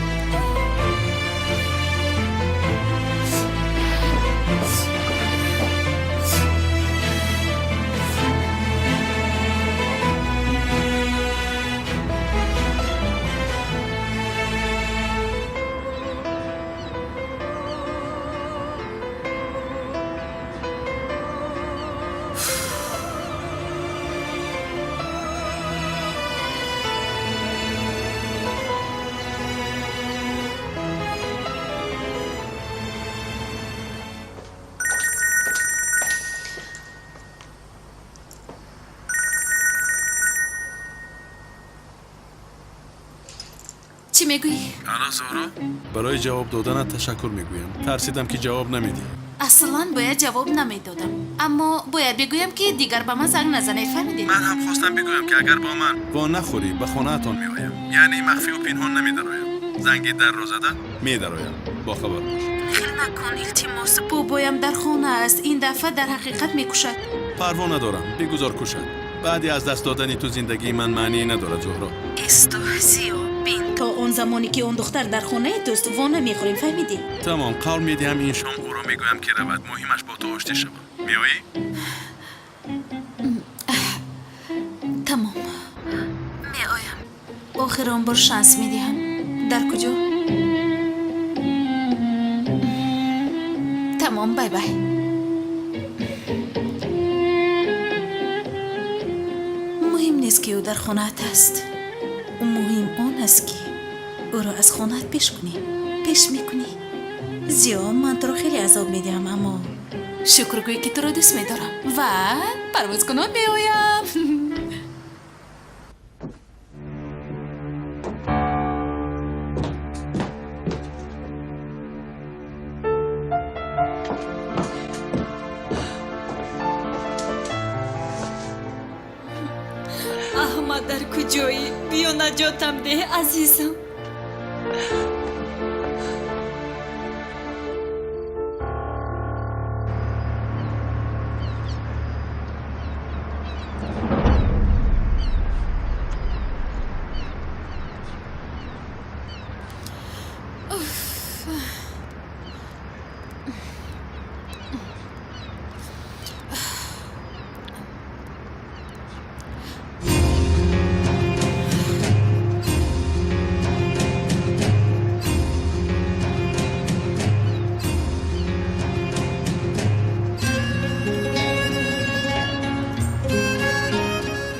Чӣ мегӯӣ? Алло, Зуҳро, барои ҷавоб доданат ташаккур мегӯям. Тарсидам, ки ҷавоб намедиҳӣ. Аслан бояд ҷавоб намедодам, аммо бояд бигӯям, ки дигар ба ман занг назанед, фаҳмидед? Ман ҳам хостам бигӯям, ки агар бо ман во нахӯрӣ, ба хонаатон меоям. Яъне махфию пинҳон намедароям. Занги дарро зада медароям, бохабар бош. Хел накун, илтимос. Бобоям дар хона аст, ин дафъа дар ҳақиқат мекушад. Парво надорам, бигузор кушад. Баъди аз даст додани ту зиндагии ман маъние надорад, Зуҳро. Исто, Зиё, бин, то он замоне ки он духтар дар хонаи туст, во намехӯрем, фаҳмидӣ? Тамом, қавл медиҳам, ин шом ӯро мегӯям, ки равад. Муҳимаш бо ту оштӣ шавам. Меоӣ? Тамом, меоям. Охирон бор шанс медиҳам. Дар куҷо? Тамом, бай бай. Муҳим нест, ки ӯ дар хонаат аст. Муҳим он аст, ки ӯро аз хонаат пеш кунӣ. Пеш мекунӣ, Зиё? Ман туро хеле азоб медиҳам, аммо шукргӯй, ки туро дӯст медорам ва парвозкунон меоям. Аҳмад, дар куҷоӣ? Биё, наҷотам деҳ, азизам.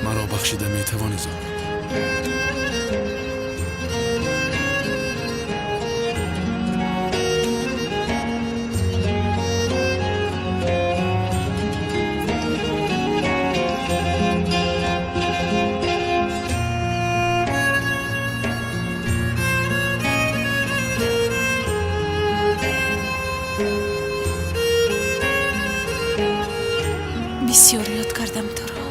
Маро бахшида метавонӣ, Зуҳро? Бисёр ёд кардам туро,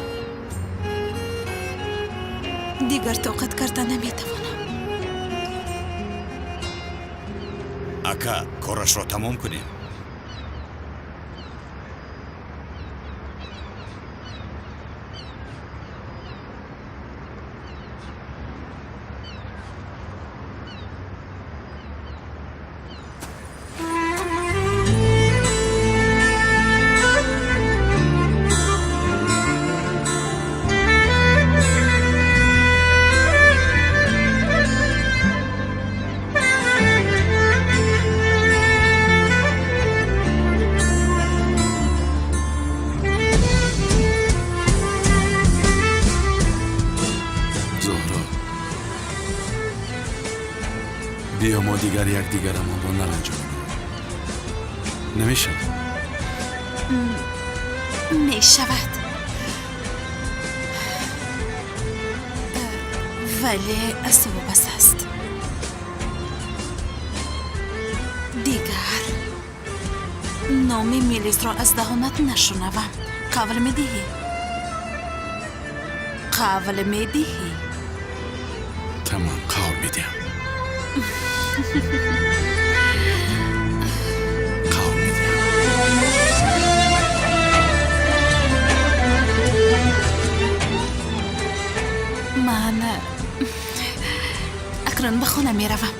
дигар тоқат карда наметавонам. Ака, корашро тамом кунем. Зуҳро, биё, мо дигар якдигарамонро наранҷонем. Намешавад? Мешавад, вале аз ту вобаста аст. Дигар номи Мелисро аз даҳонат нашунавам. Қавл медиҳӣ? Қавл медиҳӣ? Тамом, қавл медиҳам, қавл медиҳам. Ман акнун ба хона меравам.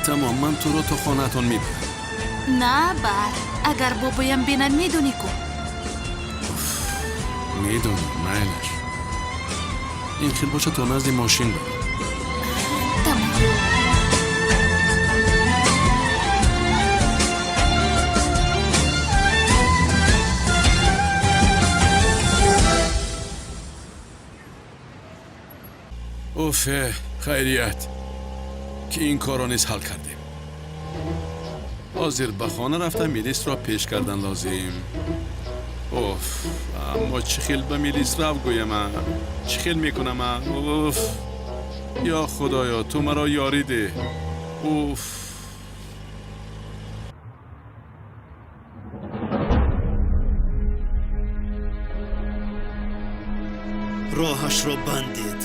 Тамом, ман туро то хонаатон мебарам. На, бар. Агар бобоям бинад, медонӣ ку. Медонам, майлаш. Ин хел боша, то назди мошин барам. Тамом. Уфе, хайрият, ки ин корро низ ҳал кардем. Ҳозир ба хона рафта, Мелисро пеш кардан лозим. Уф, аммо чӣ хел ба Мелис рав гӯяма? Чӣ хел мекунама? Уф. Ё худоё, ту маро ёрӣ деҳ. Уф. Роҳашро бандед.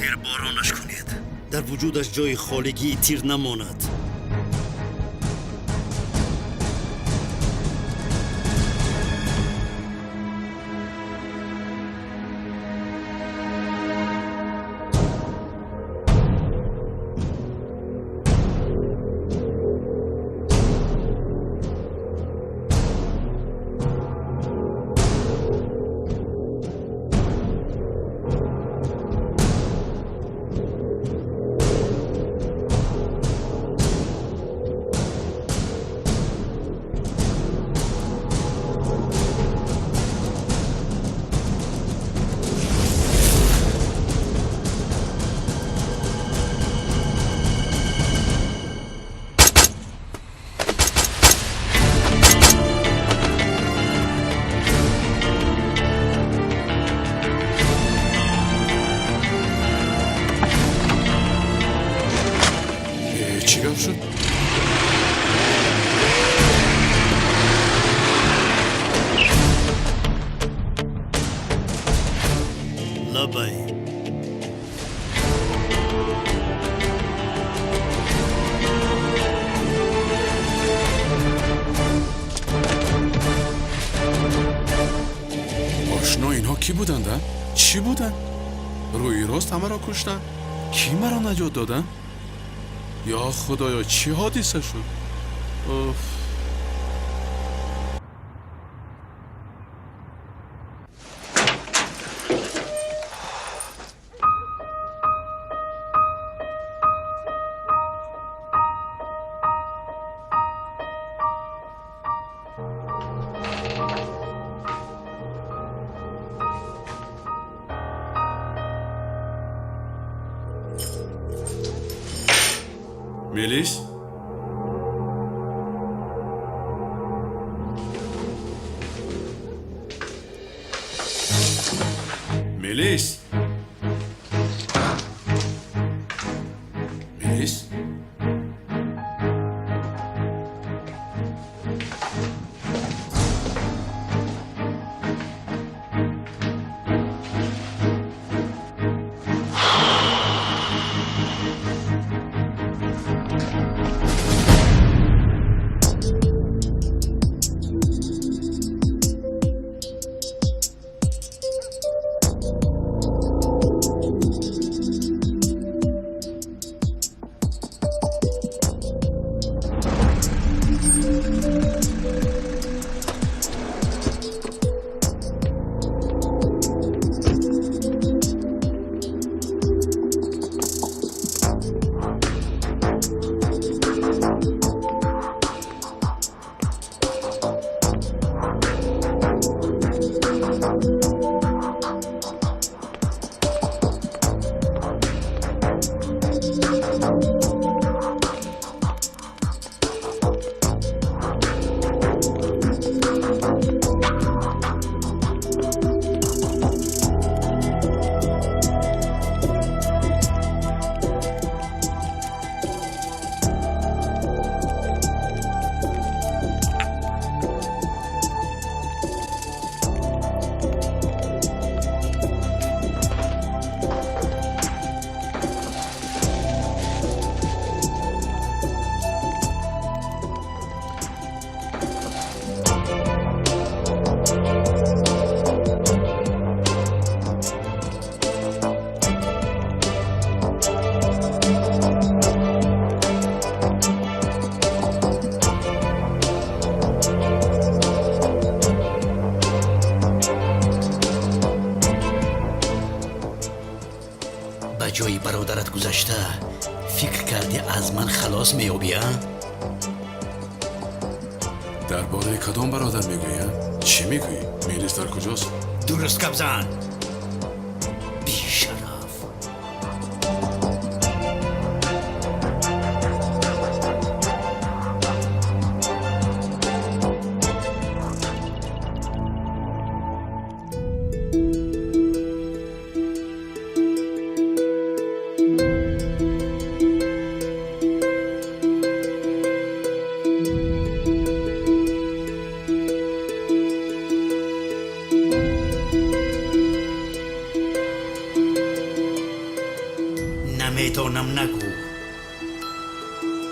Тирборонаш кунед, дар вуҷудаш ҷои холигии тир намонад. Чӣ гап шуд? Лабай. Ошно, инҳо кӣ буданд, а? Чӣ буданд? Рӯи рост ҳамаро куштанд? Кӣ маро наҷот доданд? Ё худоё, чӣ ҳодиса шуд? Уф. Мелис? Мелис? Мелис? Ба ҷои бародарат гузашта фикр кардӣ, аз ман халос меёбӣ, а? Дар бораи кадом бародар мегӯӣ, а? Чӣ мегӯӣ? Мелис дар куҷост? Дуруст гап зан, бешараф! Намедонам нагӯ.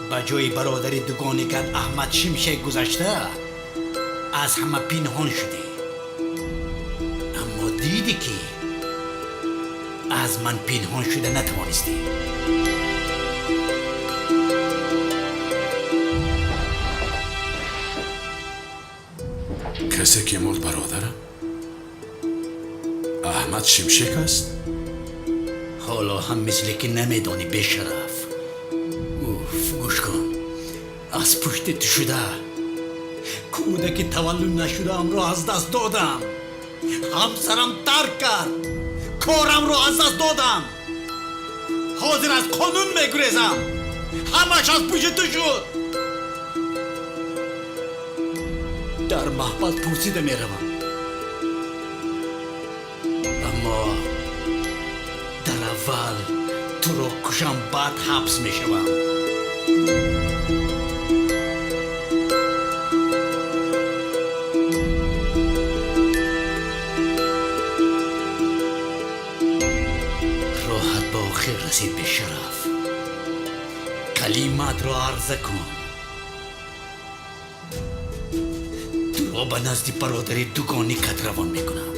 Ба ҷои бародари дугоникат Аҳмад Шимшек гузашта, аз ҳама пинҳон шудӣ, аммо дидӣ, ки аз ман пинҳон шуда натавонистӣ. Касе ки мурд, бародарам Аҳмад Шимшек аст? Ҳоло ҳам мисле ки намедонӣ, бешараф. Уф, гӯш кун, аз пушти ту шуда кӯдаки таваллуд нашудаамро аз даст додам, ҳамсарам тарк кард, корамро аз даст додам, ҳозир аз қонун мегурезам. Ҳамаш аз пушти ту шуд. Дар маҳбас пурсида меравам, аммо дар аввал туро кушам, баъд ҳабс мешавам. Роҳат ба охир расид, бешараф. Калимаатро арза кун. Туро ба назди бародари дугоникат равон мекунам.